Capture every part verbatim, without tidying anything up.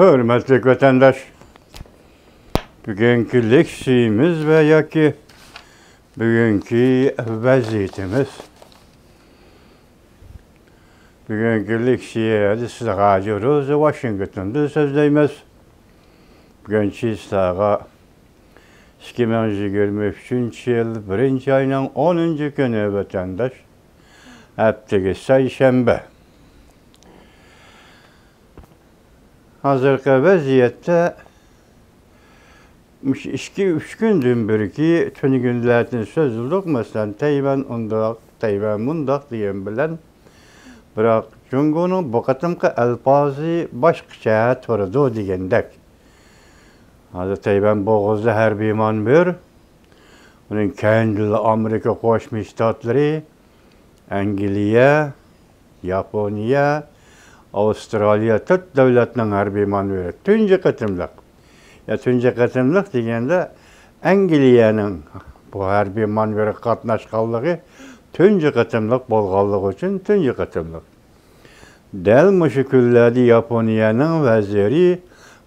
ھۆرمەتلىك ۋەتەنداش، بۈگۈنكى لېكسىيىمىز ۋە ياكى بۈگۈنكى ۋەزىيىتىمىز. بۈگۈنكى لېكسىيەدە سىز ھازىر روزى ۋاشىنگتوندىن سۆزلەيمىز. بۈگۈن چىسلاغا ئىككى مىڭ يىگىرمە ئۈچىنچى يىل بىرىنچى ئاينىڭ ئونىنچى كۈنى ۋەتەنداش. ھەپتىگە سەيشەنبە. ھازىرقى ۋەزىيەتتە مۇشۇ ئىككى، ئۈچ كۈندىن بېرىكى تۈنۈگۈنلەردىن سۆزلىدۇق. مەسىلەن، تەيۋەن ئۇنداق، تەيۋەن مۇنداق دېگەن بىلەن، بىراق جۇڭگونىڭ بۇ قېتىمقى ئەلپازى باشقىچە تۇرىدۇ دېگەندەك. ھازىر تەيۋەن بوغۇزىدا ھەربىي مانېۋىر، ئۇنىڭ كەينىدىلا ئامېرىكا قوشما شتاتلىرى، ئەنگلىيە، ياپونىيە، ئاۋسترالىيە، تۆت دۆلەتنىڭ ھەربىي مانېۋىرى تۇنجى قېتىملىق. يا تۇنجى قېتىملىق دېگەندە، ئەنگلىيەنىڭ بۇ ھەربىي مانېۋىرغا قاتناشقانلىقى تۇنجى قېتىملىق بولغانلىقى ئۈچۈن تۇنجى قېتىملىق. دەل مۇشۇ كۈنلەردە ياپونىيەنىڭ ۋەزىرى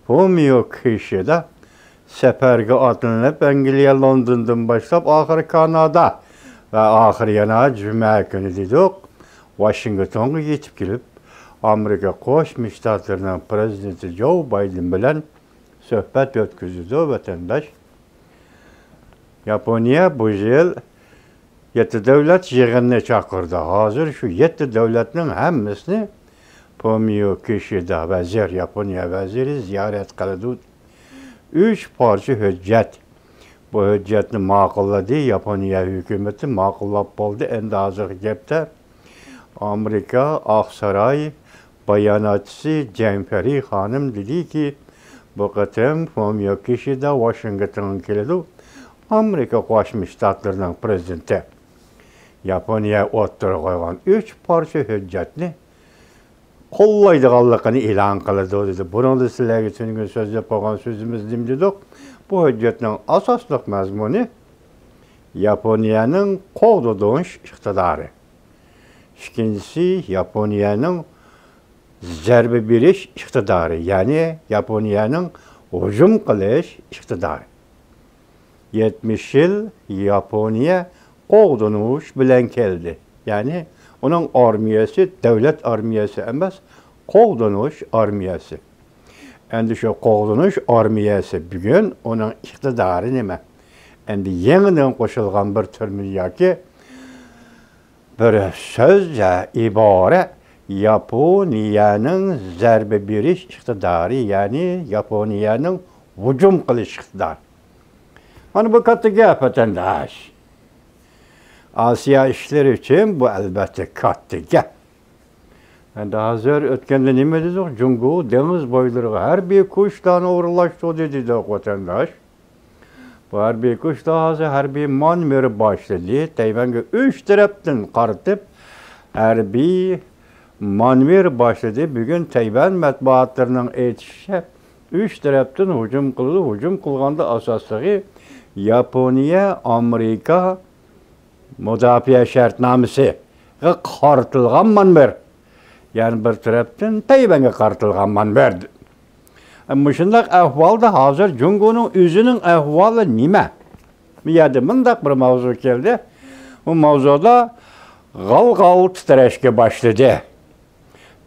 فۇمىيو كىشىدا سەپەرگە ئاتلىنىپ، ئەنگلىيە لوندوندىن باشلاپ، ئاخىرى كانادا ۋە ئاخىرى يەنە جۈمە كۈنى دېدۇق، ۋاشىنگتونغا يېتىپ كېلىپ، ئامېرىكا قوشما شتاتلىرىنىڭ پىرېزىدېنتى جو بايدېن بىلەن سۆھبەت ئۆتكۈزىدۇ، ۋەتەنداش. ياپونىيە بۇ يىل يەتتە دۆلەت يىغىنىنى چاقىردى. ھازىر شۇ يەتتە دۆلەتنىڭ ھەممىسىنى فۇمىيو كىشىدا ۋەزىر، ياپونىيە ۋەزىرى زىيارەت قىلىدۇ. ئۈچ پارچە ھۆججەت. بۇ ھۆججەتنى ماقۇللىدى. ياپونىيە ھۆكۈمىتى ماقۇللاپ بولدى. ئەمدى ھازىرقى گەپتە ئامېرىكا ئاقساراي باياناتچىسى جەنفېرى خانىم دېدىكى، بۇ قېتىم فۇمىيو كىشىدا ۋاشىنگتونغا كېلىدۇ. ئامېرىكا قوشما شتاتلىرىنىڭ پىرېزىدېنتى ياپونىيە ئوتتۇرىغا قويغان ئۈچ پارچە ھۆججەتنى قوللايدىغانلىقىنى ئېلان قىلىدۇ، دېدى. بۇنىڭدا سىلەرگە تۈنۈگۈن سۆزلەپ قويغان سۆزىمىز نېمە دېدۇق؟ بۇ ھۆججەتنىڭ ئاساسلىق مەزمۇنى ياپونىيەنىڭ قوغدىنىش ئىقتىدارى. ئىككىنچىسى، ياپونىيەنىڭ زەربە بېرىش ئىقتىدارى، يەنى ياپونىيەنىڭ ھۇجۇم قىلىش ئىقتىدارى. يەتمىش يىل ياپونىيە قوغدىنىش بىلەن كەلدى. يەنى ئۇنىڭ ئارمىيەسى دۆلەت ئارمىيەسى ئەمەس، قوغدىنىش ئارمىيەسى. ئەمدى شۇ قوغدىنىش ئارمىيەسى بۈگۈن ئۇنىڭ ئىقتىدارى نېمە؟ ئەمدى يېڭىدىن قوشۇلغان بىر تېرمىن ياكى بىر سۆز يا ئىبارە ياپونىيەنىڭ زەربە بېرىش ئىقتىدارى، يەنى ياپونىيەنىڭ ھۇجۇم قىلىش ئىقتىدارى. مانا بۇ كاتتا گەپ، ۋەتەنداش. ئاسىيا ئىشلىرى ئۈچۈن بۇ ئەلۋەتتە كاتتا گەپ. ئەمدى ھازىر ئۆتكەندە نېمە دېدۇق؟ جۇڭگو دېڭىز بويلىرىغا ھەربىي كۇچلارنى ئورۇنلاشتۇردى دېدۇق، ۋەتەنداش. بۇ ھەربىي كۇچلار ھازىر ھەربىي مانېۋىر باشلىدى. تەيۋەنگە ئۈچ تەرەپتىن قارىتىپ ھەربىي مانېۋىر باشلىدى. بۈگۈن تەيۋەن مەتبۇئاتلىرىنىڭ ئېيتىشىچە، ئۈچ تەرەپتىن ھۇجۇم قىلىدۇ. ھۇجۇم قىلغاندا ئاساسلىقى ياپونىيە، ئامېرىكا مۇداپىئە شەرتنامىسىغا قارىتىلغان مانېۋىر. يەنى بىر تەرەپتىن تەيۋەنگە قارىتىلغان مانېۋىر. مۇشۇنداق ئەھۋالدا ھازىر جۇڭگونىڭ ئۆزىنىڭ ئەھۋالى نېمە؟ بۇ يەردە مۇنداق بىر ماۋزۇ كەلدى. بۇ ماۋزۇدا غال-غال تىترەشكە باشلىدى.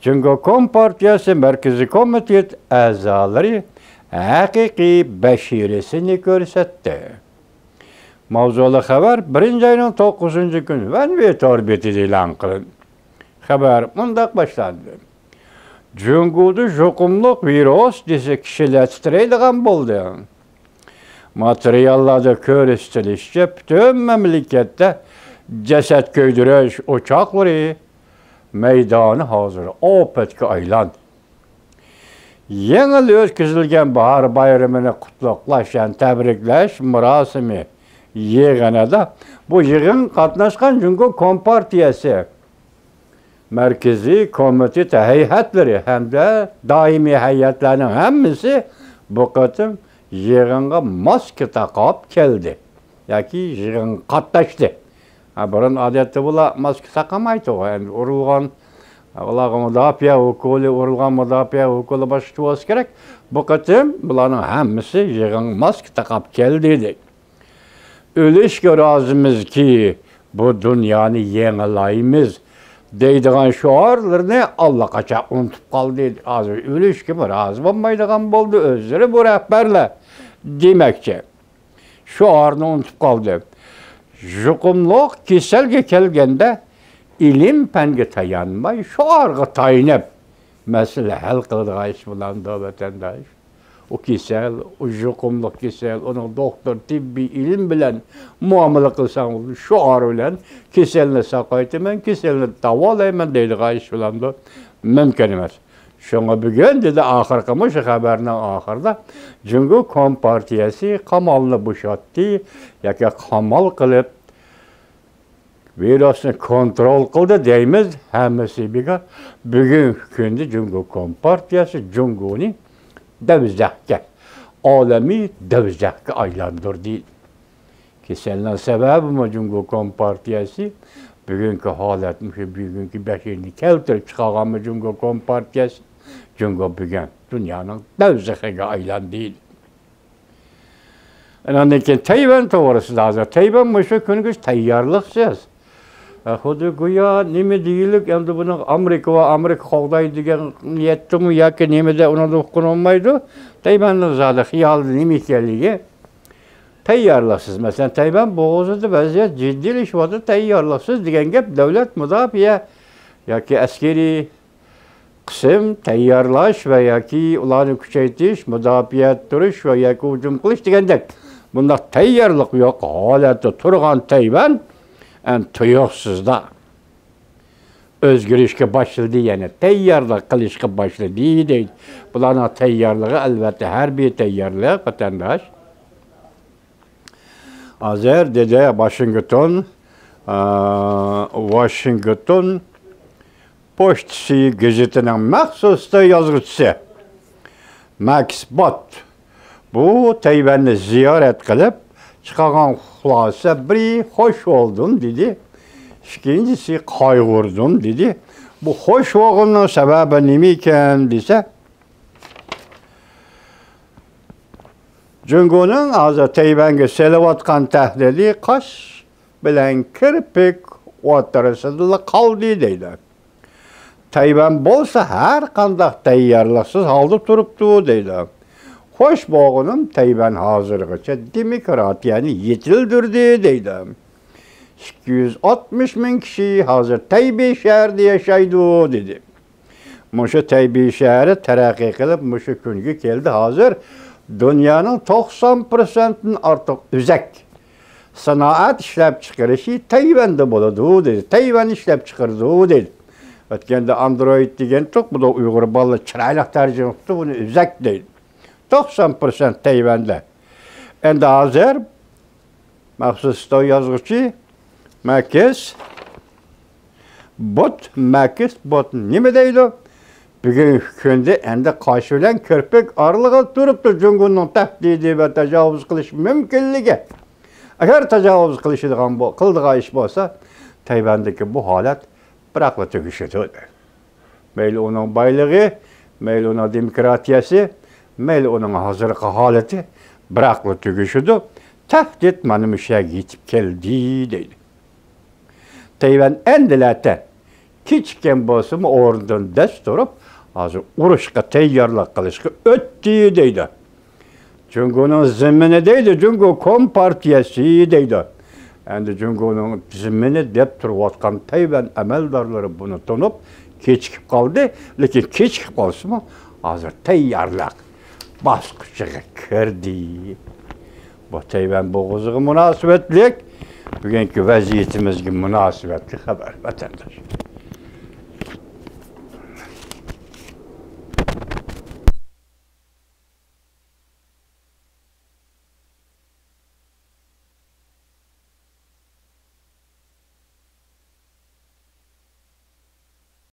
جۇڭگو كومپارتىيەسى مەركىزىي كومىتېت ئەزالىرى ھەقىقىي بەشىرىسىنى كۆرسەتتى. ماۋزۇلۇق خەۋەر بىرىنچى ئاينىڭ توققۇزىنچى كۈنى ۋەنۋې تور بېتىدە ئېلان قىلىندى. خەۋەر مۇنداق باشلاندى. جۇڭگودا يۇقۇملۇق ۋىرۇس دېسە كىشىلەر تىترەيدىغان بولدى. ماتېرىياللاردا كۆرسىتىلىشىچە، پۈتۈن مەملىكەتتە جەسەت كۆيدۈرۈش ئوچاقلىرى مەيدانى ھازىر ئاپەتكە ئايلاندى. يېڭىلا ئۆتكۈزۈلگەن باھار بايرىمىنى قۇتلۇقلاش، يەنى تەبرىكلەش مۇراسىمى يىغىنىدا بۇ يىغىنغا قاتناشقان جۇڭگو كومپارتىيەسى مەركىزىي كومىتېت ھەيئەتلىرى ھەمدە دائىمىي ھەيئەتلەرنىڭ ھەممىسى بۇ قېتىم يىغىنغا ماسكا تاقاپ كەلدى ياكى يىغىنغا قاتناشتى. ھە، بۇرۇن ئادەتتە بۇلار ماسكا تاقىمايتتى، ئەمدى ئۇرۇلغان ئۇلارغا مۇداپىئە ئوكۇلى، ئۇرۇلغان مۇداپىئە ئوكۇلى باشقىچە بولسا كېرەك. بۇ قېتىم بۇلارنىڭ ھەممىسى يىغىن ماسكا تاقاپ كەلدى، دەيدۇ. «ئۆلۈشكە رازىمىزكى، بۇ دۇنيانى يېڭىلايمىز» دەيدىغان شوئارلىرىنى ئاللىقاچان ئۇنتۇپ قالدى. ھازىر ئۆلۈشكىمۇ رازى بولمايدىغان بولدى. ئۆزلىرى بۇ رەھبەرلەر دېمەكچى. شوئارنى ئۇنتۇپ قالدى. يۇقۇملۇق كېسەلگە كەلگەندە، ئىلىم-پەنگە تايانماي، شوئارغا تايىنىپ مەسىلە ھەل قىلىدىغان ئىش بولامدۇ، ۋەتەنداش؟ ئۇ كېسەل، ئۇ يۇقۇملۇق كېسەل، ئۇنىڭ دوختۇر، تېببىي ئىلىم بىلەن مۇئامىلە قىلساڭ، شوئار بىلەن «كېسەلنى ساقايتىمەن، كېسەلنى داۋالايمەن» دەيدىغان ئىش بولامدۇ؟ مۇمكىن ئەمەس. شۇڭا بۈگۈن، دېدى، ئاخىرقى مۇشۇ خەۋەرنىڭ ئاخىرىدا، جۇڭگو كومپارتىيەسى قامالنى بوشاتتى ياكى قامال قىلىپ، ۋىرۇسنى كونترول قىلدى دەيمىز، ھەممىسى بىكار. بۈگۈنكى كۈندە جۇڭگو كومپارتىيەسى جۇڭگونى دەۋزەخكە، ئالەمنى دەۋزەخكە ئايلاندۇردى. كېسەلنىڭ سەۋەبىمۇ جۇڭگو كومپارتىيەسى، بۈگۈنكى ھالەتمۇ شۇ، بۈگۈنكى بەشىنى كەلتۈرۈپ چىقارغانمۇ جۇڭگو كومپارتىيەسى. جۇڭگو بۈگۈن دۇنيانىڭ دەۋزىخىگە ئايلاندى. ئاندىن كېيىن تەيۋەن توغرىسىدا، ھازىر تەيۋەن مۇشۇ كۈنگىچە تەييارلىقسىز. ئە، خۇددى گويا نېمە دېگۈلۈك، ئەمدى بۇنىڭ ئامېرىكا ۋە ئامېرىكا قوغدايدۇ دېگەن نىيەتتىمۇ ياكى نېمىدە، ئۇنىڭدىن ئۇققىنى بولمايدۇ. تەيۋەننىڭ زادى خىيالىدا نېمە ئىكەنلىكى. تەييارلىقسىز. مەسىلەن، تەيۋەن بوغۇزىدا ۋەزىيەت جىددىيلىشىۋاتىدۇ، تەييارلىقسىز دېگەن گەپ دۆلەت مۇداپىئە ياكى ئەسكىرىي قىسىم تەييارلاش ۋە ياكى ئۇلارنى كۈچەيتىش، مۇداپىئە تۇرۇش ۋە ياكى ھۇجۇم قىلىش دېگەندەك بۇنداق تەييارلىق يوق ھالەتتە تۇرغان تەيۋەن ئەمدى تۇيۇقسىزلا ئۆزگىرىشكە باشلىدى، يەنى تەييارلىق قىلىشقا باشلىدى دەيدۇ. بۇلارنىڭ تەييارلىقى، ئەلۋەتتە، ھەربىي تەييارلىق، ۋەتەنداش. ھازىر، دېدى، ۋاشىنگتون، ئا، ۋاشىنگتون پوچتىسى گېزىتىنىڭ مەخسۇس يازغۇچىسى ماكس بوت. بۇ تەيۋەننى زىيارەت قىلىپ چىقارغان خۇلاسە، بىرى، «خوش بولدۇم» دېدى، ئىككىنچىسى، «قايغۇردۇم» دېدى. بۇ خوش بولغىنىنىڭ سەۋەبى نېمە ئىكەن دېسە، جۇڭگونىڭ ھازىر تەيۋەنگە سېلىۋاتقان تەھدىتى قاش بىلەن كىرپىك ئوتتۇرىسىدىلا قالدى، دەيدۇ. تەيۋەن بولسا ھەر قانداق تەييارلىقسىز ھالدا تۇرۇپتۇ، دەيدۇ. خوش بولغىنىم، تەيۋەن ھازىرغىچە دېموكراتىيەنى يېتىلدۈردى، دەيدۇ. ئىككى يۈز ئاتمىش مىڭ كىشى ھازىر تەيبېي شەھىرىدە ياشايدۇ، دېدى. مۇشۇ تەيبېي شەھىرى تەرەققىي قىلىپ، مۇشۇ كۈنگە كەلدى. ھازىر دۇنيانىڭ توقسان پىرسەنتتىن ئارتۇق ئۆزەك سانائەت ئىشلەپچىقىرىشى تەيۋەندە بولىدۇ، دېدى. تەيۋەن ئىشلەپچىقىرىدۇ، دېدى. ئۆتكەندە ئاندرويد دېگەنتۇق، بۇ ئۇيغۇر بالىلار چىرايلىق تەرجىمە قىپتۇ، بۇنى ئۆزەك دەيدۇ. توقسان پىرسەنت تەيۋەندە. ئەمدى ھازىر مەخسۇس يازغۇچى ماكس بوت، ماكس بوت نېمە دەيدۇ؟ بۈگۈنكى كۈندە ئەمدى قاش بىلەن كىرپىك ئارىلىقىدا تۇرۇپتۇ جۇڭگونىڭ تەھدىتى ۋە تاجاۋۇز قىلىش مۇمكىنلىكى. ئەگەر تاجاۋۇز قىلىشىدىغان بو-، قىلىدىغان ئىش بولسا، تەيۋەندىكى بۇ ھالەت بىراقلا تۈگىشىدۇ. مەيلى ئۇنىڭ بايلىقى، مەيلى ئۇنىڭ دېموكراتىيەسى، مەيلى ئۇنىڭ ھازىرقى ھالىتى، بىراقلا تۈگىشىدۇ. تەھدىت مانا مۇشۇ يەرگە يېتىپ كەلدى، دەيدۇ. تەيۋەن ئەمدىلەتە كېچىككەن بولسىمۇ، ئورنىدىن دەس تۇرۇپ، ھازىر ئۇرۇشقا تەييارلىق قىلىشقا ئۆتتى، دەيدۇ. جۇڭگونىڭ زېمىنى دەيدۇ، جۇڭگو كومپارتىيەسى دەيدۇ. ئەمدى جۇڭگونىڭ زېمىنى دەپ تۇرۇۋاتقان تەيۋەن ئەمەلدارلىرى بۇنى تونۇپ، كېچىكىپ قالدى. لېكىن كېچىكىپ قالسىمۇ، ھازىر تەييارلىق باسقۇچىغا كىردى. بۇ تەيۋەن بوغۇزىغا مۇناسىۋەتلىك، بۈگۈنكى ۋەزىيىتىمىزگە مۇناسىۋەتلىك خەۋەر، ۋەتەنداش.